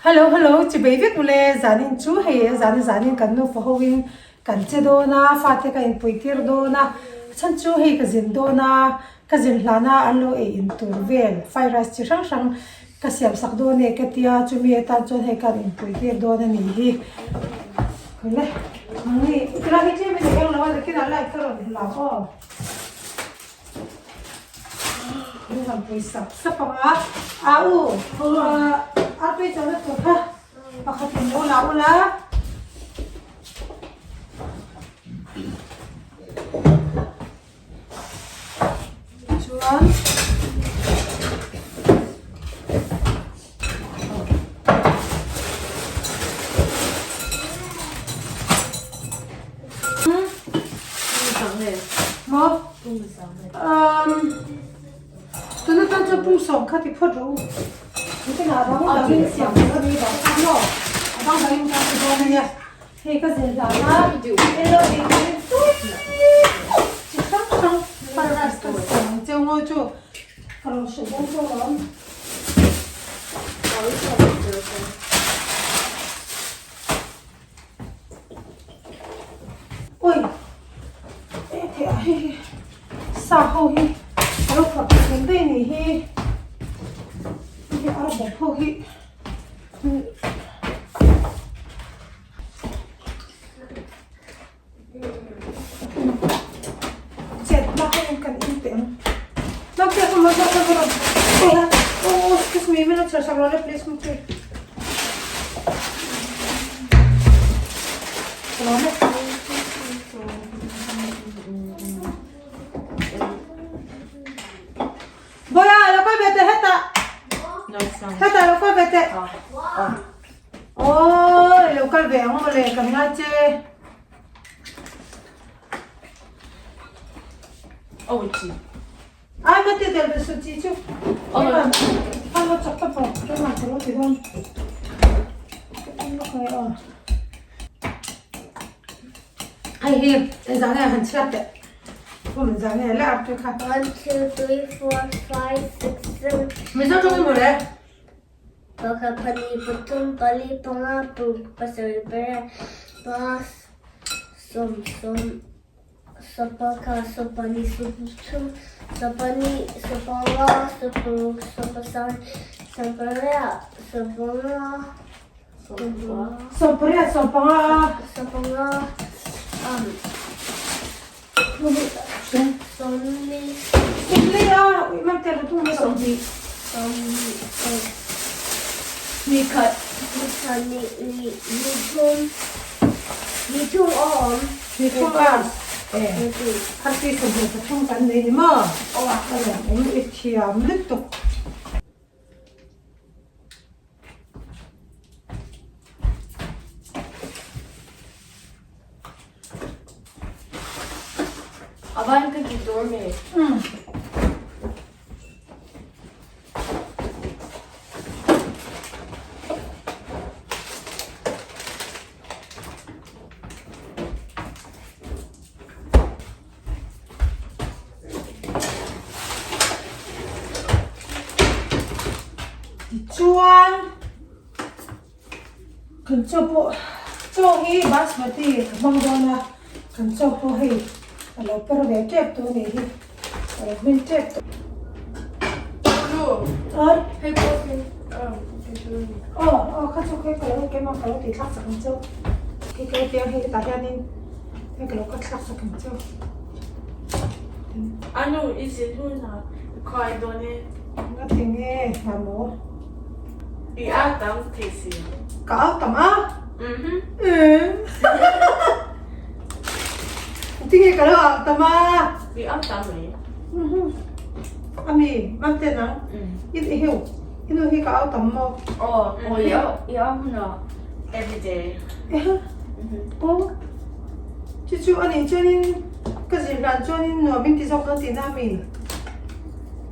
Hello hello chibei vek ule zanin chu hei zan zanin kan nufa ho in kan che dawn a fate ka inpui tir dawn a chhan chu hei ka zin dawn a ka zin hlan a an lo ei in tur vel fried rice chi hrang hrang ka siam sak dawn e ka tia chumi atan chuan hei kan inpui tir dawn a ni hi le ni tilai hi tlem in a eng lo a nakinah light ka rawn hmu ang aw. Min han pui sap sap ang a, a u a tui chawlhna tur kha pakhat in lo la ula. Chuan Maw? Um, tuna tan chuan pung sawm kha ti phawt rawh u. Nitin ah dang dangin siam tur a ni bang kha maw? A dang dangin kan ti dawn a nia. Hei ka zir hlan a, elo ei turin tui chi hrang hrang fried rice ka siam ang cheu ngawi chu ka rawn hrilh dawn cheu alawm. Ui e thei ah hei hi sa ho hi a lo phawrh thei tel daih a nih hi hei ar bawp ho hi chet hma ho in kan in teh ang naute ka mawza ka rawn oh excuse me min lo chhiar sak rawh le please mute. Boya lo kal ve teh hetah hetah lo kal ve teh aw lo kal ve ang mawle kan ngai che Ai ma ti del ve su chi chu. Keimah a lo chak tawp a, keimah ka lo ti dawn. Ka en lawk nge aw. Hei hi engzah nge han chhiat teh. Kum engzah nge le ar te kha. 1 2 3 4 5 6 7 Mizo tawng emaw le? Pakhat pahnih pathum pali panga paruk pasarih pariat panga sawm sawm Sawpakha, sawpani, sawpathum, sawpani, sawpanga, sawparuk, sawpasarih, sawpariat, sawpanga, Sawpariat, sawpanga, sawpanga, um, sawmli, Sawmli a, man tel tu na sawmli. Sawmli, Ni khat. Ni khat, ni, ni, ni thum, ni thum a awm. Ni thum a, e, kharpi 23 kan nei ni maw? Aw, a lawm awm i thiam lutuk. A van ka ti tur me. Tichuan kan chaw pawh chaw hi basmati ka hmang dawn a kan chaw pawh hei a lo per ve tep tawh a nih hi a lo hmin tep tawh. Aw aw kha chu kha ka lo keimah ka lo tih thlak sak ang cheu hei ka lo ti ang hei hetah hianin hei ka lo cut thlak sak ang cheu. Anu i zin hun ah i khawi dawn e. Nga ti nge hna maw? I au tam thei si. Ka au tam a? Mhm. Ti nge ka lo au tam a? I au tam mai. Mhm. Ami, mam te nang. I heu. I nu hi ka au tam maw? Aw, aw i au i au hun ah everyday. Aw. Chu chu a nih chuanin ka zir hlan chuanin nuam in ti zawk dawn tihna a mi?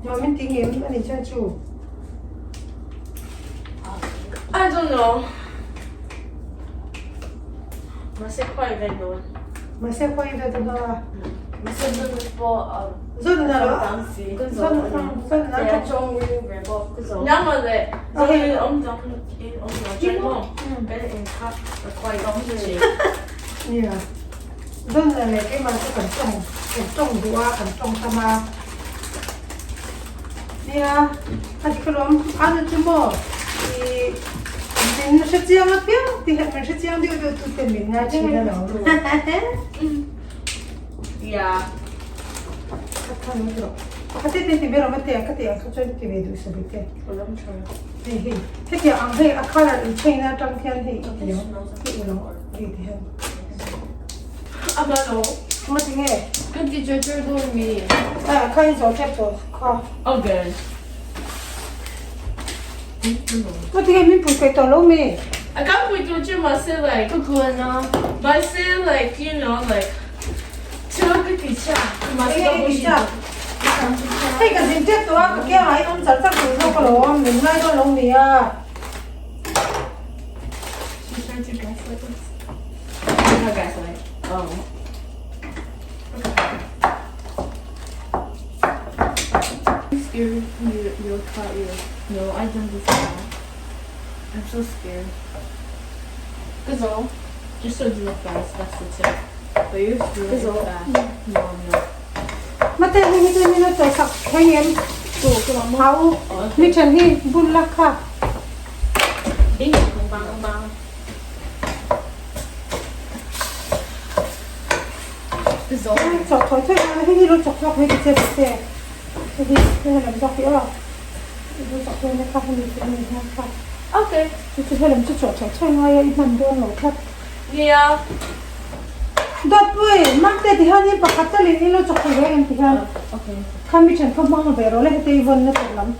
Nuam in ti ngem a nih chuan chu? I don't know. Mahse khawi ve dawn. Mahse khawi ve dawn a. Mahse dawn pawh. Zon leh keimah chu kan tawng kan tawng duh a kan tawng tam a nia a dik alawm ana chu maw ih min hre chiang apiang tih leh min hre chiang deuh deuh tu te min ngai thin a lo Yeah. Ka tha mai rawh. Ka te te ti ve rawh mate ka ti ang kha chuan ti ve duh sawi te. Hei hei hetiang ang hei a colour in change na atang hian hei i ti ang i u lo hei ti hian. Ama lo. Ama ti nge? Kan ti chur chur dawn mi. A kha in zo tep tawh kha. Okay. Ma ti nge min pui peih tawh lo mi? A kan pui tur chu mahse like Ka kuan a. Mahse like you know like thil ka ti chhiat mahse ka pui thin lo. Hei ka zin tep tawh a ka kiangah i awm char char tur zawk alawm min ngai dawn lo mi a. She tried to gaslight us. Not gaslight. Oh. Scared you you'll cut your no I don't do that. I'm so scared. Cause just so do it fast, that's the tip. But you're doing it fast. No, I'm not. Mate hei hi chu min lo chawi sak thei em? Hau mi then hi bun la kha. Chawk thawi thawi a hei hi lo chawk zawk mai ta che ta che hei hi hei lam zawk hi aw lo chawk dawn e kha hemi chu ani hian kha Okay chu chu helam chu chawh thawi thawi ngai a i hman dawn lo tlat Nia Dawt pui Mate ti hian in pakhat talin i lo chawk thei reng em ti hian kha mi then kha hmang ve rawh le hete i vawn na tur lam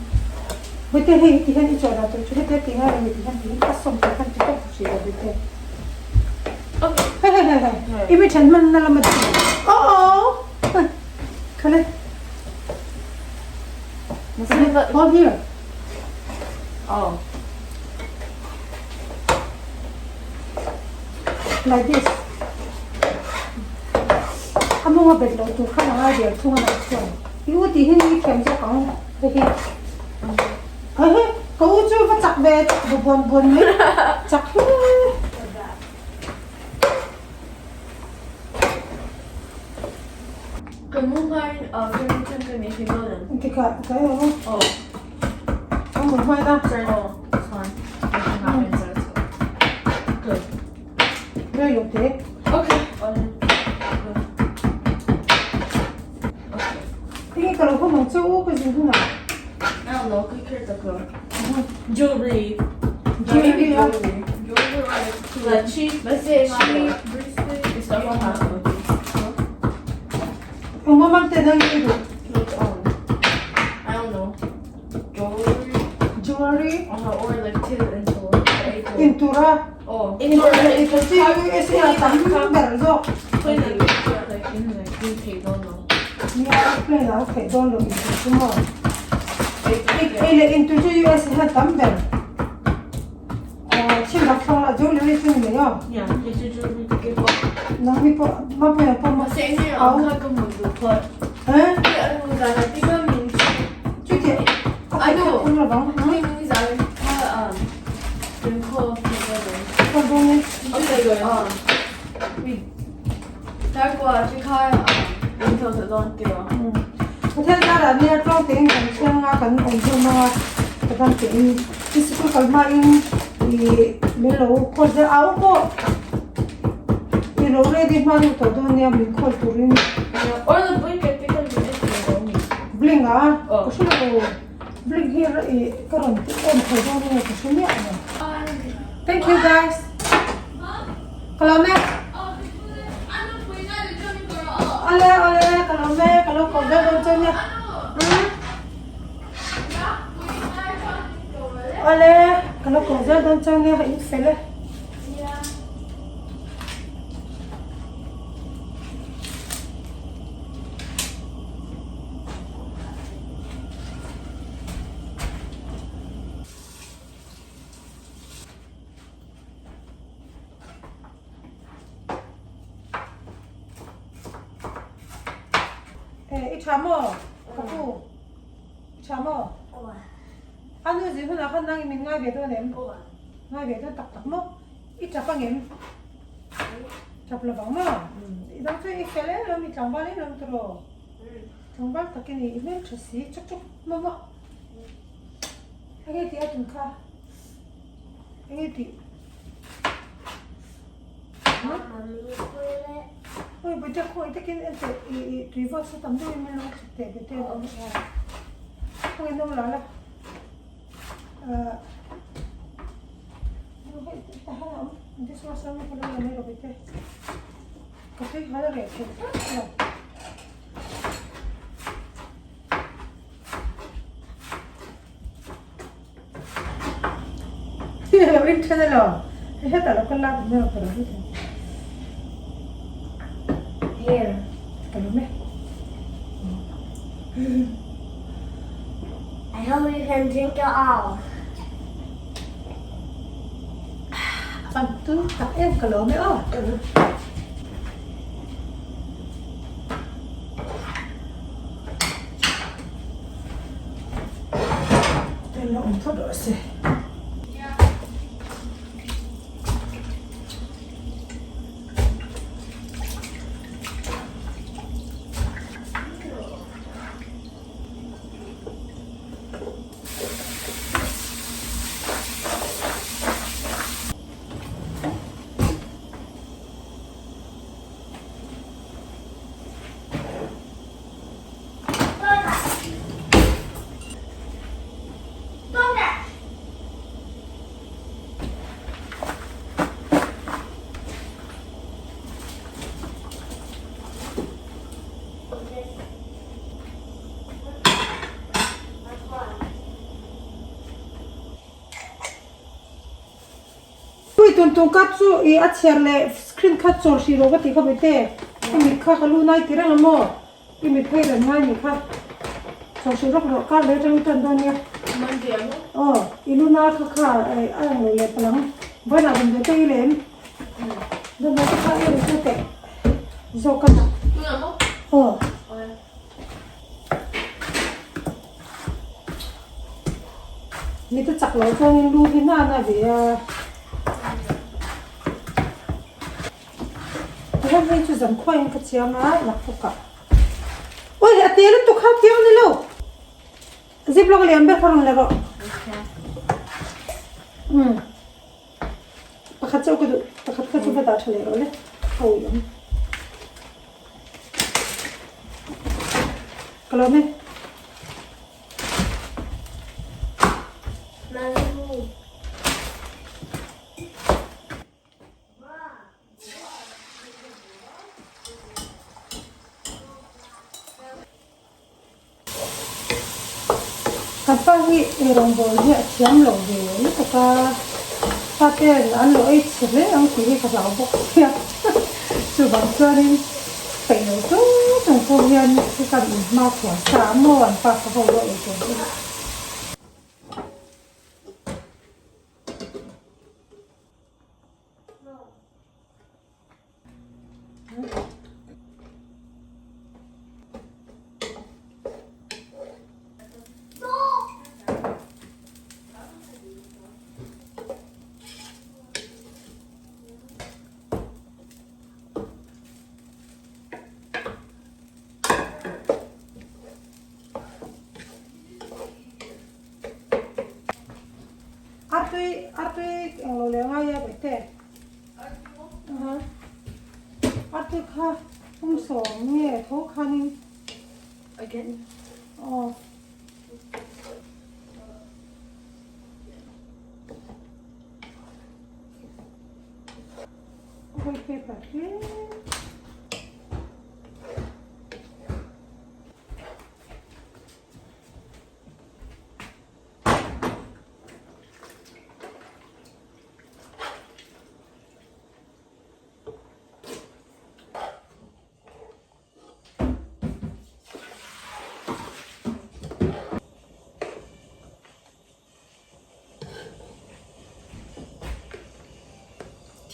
Bawihte hei hi ti hian i chawh dah tur chu hete ti ngai lo mi ti hian ti hian a sawm tur khan ti tawk hrih lo bawihte. Hei hei hei hei i mi then hman na lama ti oh oh khale Hold here. Oh. Like this. A mawnga bet loh tur khan a ngai der thung a nang chuan. I u tih hi ni thiam zawk ang hei hi. Hei hei ka u chu va chak ve chak bu buan buan mai chak hle. Ka mu hmain furniture ka nei thei dawn em? Tikah ka ei ang aw. Ka mu hmain a. Sorry no, it's fine. Good. Rei lo te. Okay. Tinge ka lo hawm ang che u ka zin hunah. I don't know, ka kher tak lo. Jewelry. Jewelry a. Jewelry like cheap, cheap bracelet. It's not what happened. Engmah man te nang i duh. I don't know. Jewelry. Jewelry. Or like till into. Intura. Oh. Intur chu USA ah tam ber zawk. Nia plane ah a theih dawn loh intur chu maw. Ei leh intur chu USA hian tam ber. Thil rak thlang lah jewelry chu ni mai aw. Nang mi pawh Mapuia pawh maw au. Eh? Chuti a theih khat thung lovang. Ka bawng e. Hotel darah nia tlawng tein kan thiang a kan awm hlawm a ka dang tein i sikul kal hmain ih min lo call zel au pawh i lo ready hma deuh tawh dawn nia min call turin blink a ka hre lo blink hi ih ka rawn en thei dawn nge ka hre miah lo thank you guys. Ka lawm e. Ale ale ka lawm e ka lo kawm zel dawn che nia. Ale ka lo kawm zel dawn che nia in fel e. I tha maw? Ka pu. I tha maw? A nu zin hunah khan nang i min ngai ve dawn em? Ngai ve dawn tak tak maw? I tap angem? Tap lo vang maw? I dang chu i fel em em, i tlangval em em tawh rawh. Tlangval tak i ni, i hmeltha si chuk chuk maw maw. Enge tih a tum kha? Enge tih? Oi bute khawi takin en teh i i tui vawt sa tam deuhin min lo thlit teh bute a awm khawi no la la ah hei tahan a awm dishwasher mo ka lo la mai rawh bute ka tui hal reh thei tlat lo. Lo in then elo hei hetah lo kal la tih hmel ka lo hmu thei. Here. Ka lawm e. I hope you can drink it all. A pan tu tak em ka lawm e aw. Tel a awm phawt rawh se. Pui tun tung ka chu i a chhiar leh screen kha chawl hrih rawh ka tih kha bete i mit kha ka lu nai ti reng a maw i mit phei reng ngai nih kha chawl hrih rawk rawh kar leh atangin tan dawn nia aw i lu na kha kha a ang lo leh palang vawiinah rawn ve te i lem damdawi te kha i rawn chu teh zawk ka dah aw. Mi te chak loh chuanin lu hi na na ve a. Tihian hei chu zan khuaiin ka chiang a naktukah. Ui a te lutuk kha tiang ni lo. Zip lawk lian ber kha rawn la rawh. Umm pakhat chauh ka duh pakhat kha chu va dah tha leh rawh le ho i awm. Ka lawm e. Ka pa hi eirawngbawl hi a thiam lo ve lutuk a, pa ten an lo ei chhe hle ang tih hi ka hlau bawk sia. Chuvang chuanin peih lo chung chung pawh hian hi kan inhma khuan sa a maw an pa ka ho lo ei tur chu. Artui artui englo leh ngai a bawihte. Artui kha pum sawm nge tho khanin Again. Aw. White paper hle.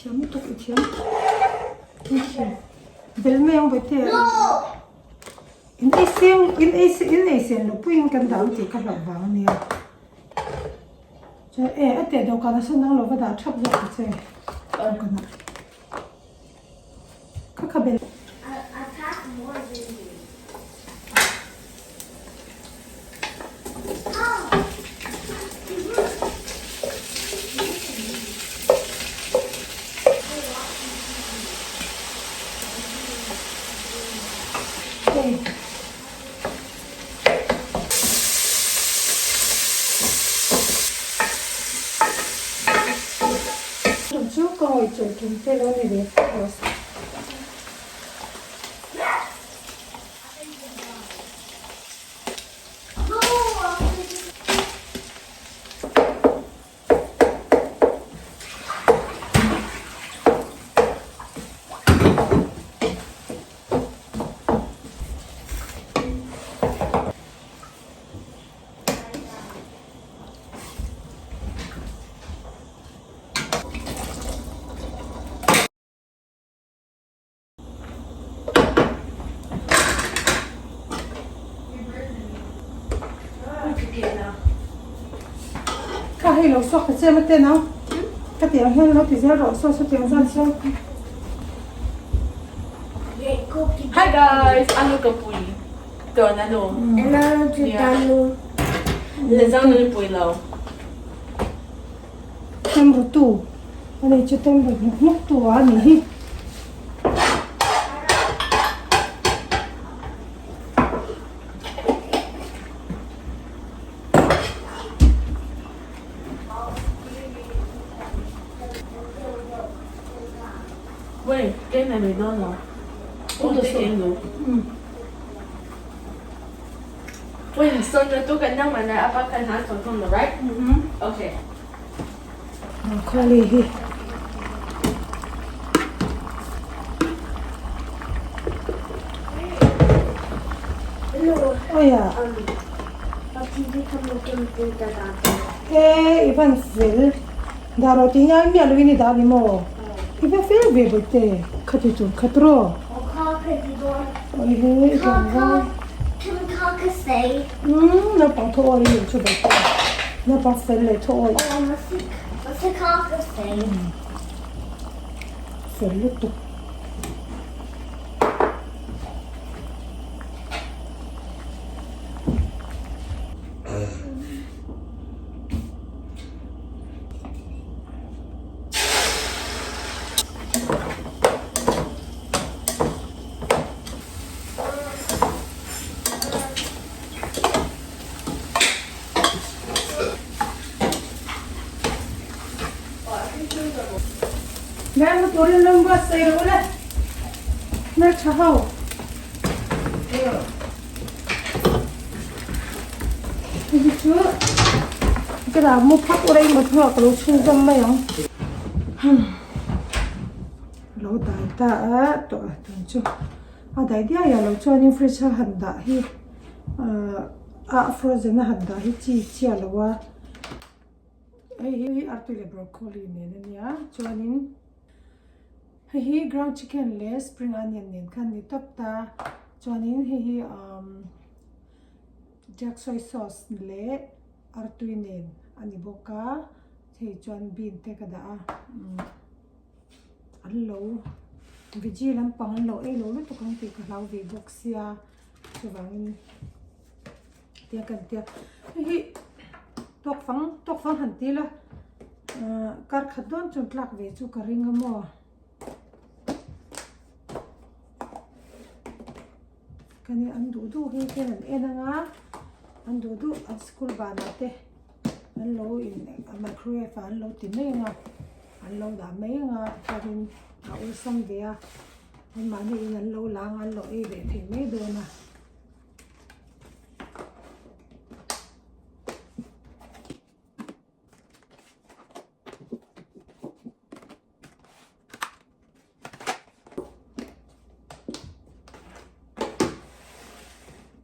Thiam lutuk i thiam i thiam bel mai ang vaite in ei seng in ei in ei sen lo puiin kan dah ang tih ka hlauh vang a nia. Chuan e a teh dawhkan a sawn ang lo va dah thap zawk ta che dawhkan ah. Kha kha bel. Chu ka ngawih chawlh tum te lo ni ve fo rawh se. Kha hei lo suak ta che ma ten ang ka tih ang hian lo ti zel rawh saw sawtiang zan saw. Hi guys, ano ka pui to na no. Le zang no pui lo. Tem ru tu a ni chu tem ru hnuk hnuk tu a ni hi. Wait, kei mai mai dawn lo. Wait, so na tu kan nang mana apa kan han tong tong right? Okay. Broccoli hi. Oia. E i van fel. Dar rawh tih ngai miah lovin i dah ni maw? I va fel ve bawihte khati tur khat rawh. Oi he i tlawm vai. Umm naupang thaw awi hi chu bawihte. Naupang fel leh thaw awi. Fel lutuk. Mel turin ram buatsaih rawh ule hmeltha ho. Hei chu ka dah mu phawt ula i mut hnuah ka lo chhunzawm mai ang. Lo dai ta a tawh a tun chu a dai diai a lo chuanin fridge a han dah hi ahh a frozen a han dah hi chi chiah lo a hei hi artui leh broccoli nen a nia chuanin hei hi ground chicken leh spring onion nen khan a ni tawp ta chuanin hei hi umm jack soy sauce leh artui nen a ni bawk a hei chuan bean te ka dah a umm an lo veggie lampang an lo ei lo lutuk ang tih ka hlau ve bawk sia chuvangin tia kan tia hei hi tawk fang tawk fang han ti ila ahh kar khat dawn chuan tlak ve chu ka ring a maw ka nia an duh duh hi khian an en anga an duh duh an school banah te an lo in microwave ah an lo ti mai anga an lo dah mai anga chuanin a awlsam ve a anmahni in an lo la anga an lo ei ve thei mai dawn a.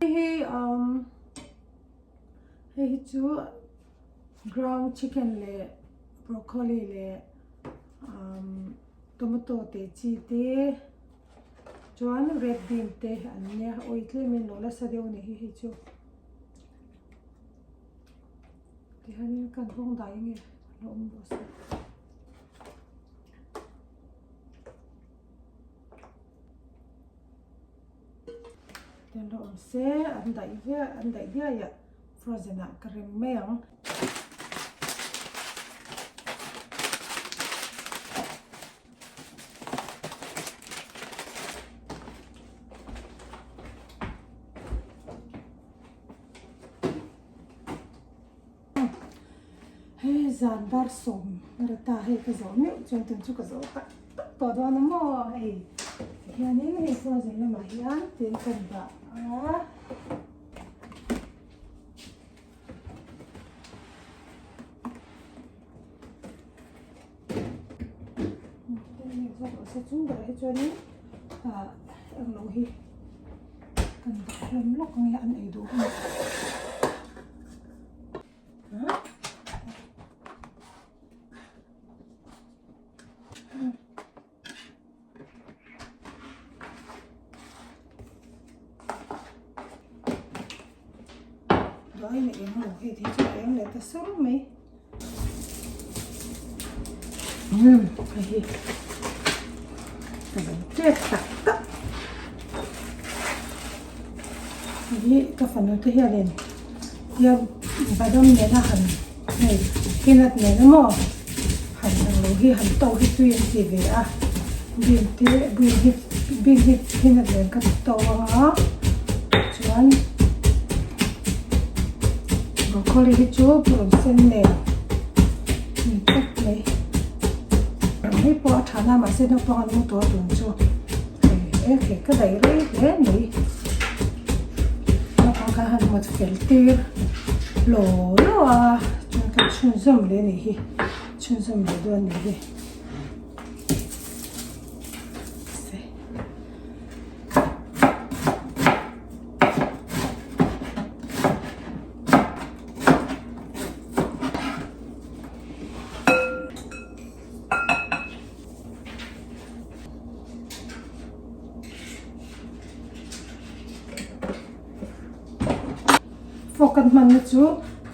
Hei hi umm hei hi chu ground chicken leh broccoli leh umm tomato te chi te. Chuan red bean te an nia awi tlemin lo la sa deuh a nih hi hei chu. Tihianin kan hawng dai nge a lo awm duh a sin. Tihian lo awm se an daih viau an daih diai ah frozen ah ka rem mai ang. Hei zan dar sawm rata hei ka zawh meuh chuan tun chu ka zawh tak tak tawh dawn a maw hei tihianin hei frozen lamah hian tin kan dah a. Chung berah hi chuanin ah englo hi kan dah hlawm lawk ang e an ei duh hun ah. Duain a eng lo hei thei chu a eng leh ta sur mai. Umm hei hi ka lo tep tak tak. Hei hi ka fanu te hianin tia badam nena han hei peanut nen emaw han englo hi han to hi tui an ti ve a bean te bean hi bean hi peanut nen ka to anga chuan broccoli hi chu purun sen nen ni tawp mai hei pawh a tha na mahse naupang an mu tawh a tun chu hei e ka daih rei hle mai. Naupang kha han mut fel tir law law a chuan ka chhunzawm leh anih hi chhunzawm leh dawn anih hi. Fork an hmanna chu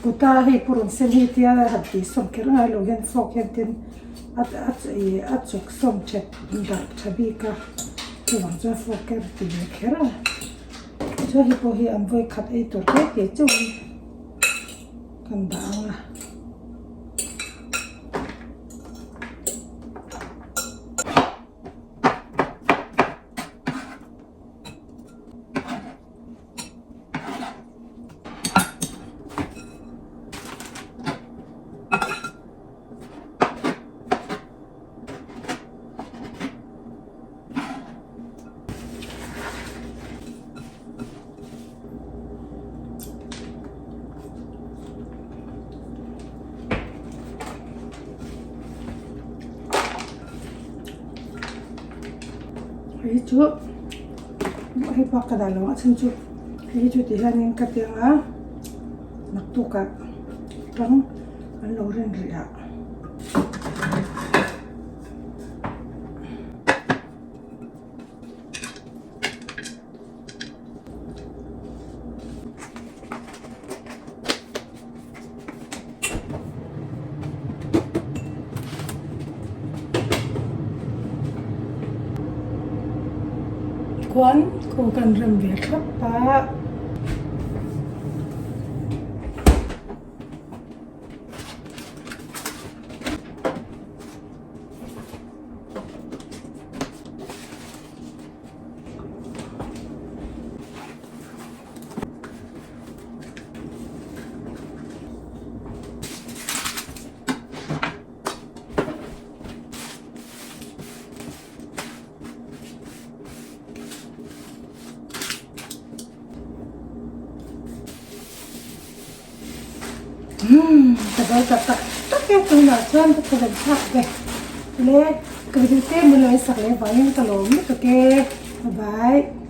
kuta hei purun sen hi tia han tih sawm kher ngai lo hian fork hian tin a a ih a chuk sawm that darh tha bik a chuvang chuan fork hi a ti ve kher a chuan hei pawh hi an vawi khat ei tur te te chauhin kan dah ang a. Hei chu hei bak ka dah lo a chhan chu hei chu ti hianin ka ti ang a naktukah tang an lo rin rih ah. Khuan khu kan rem ve thlap a. Umm ka dal ta tak tak e tunah chuan ka thawven thlak ve le ka video te min lo en sak leh vangin ka lawm lutuk e bye bye.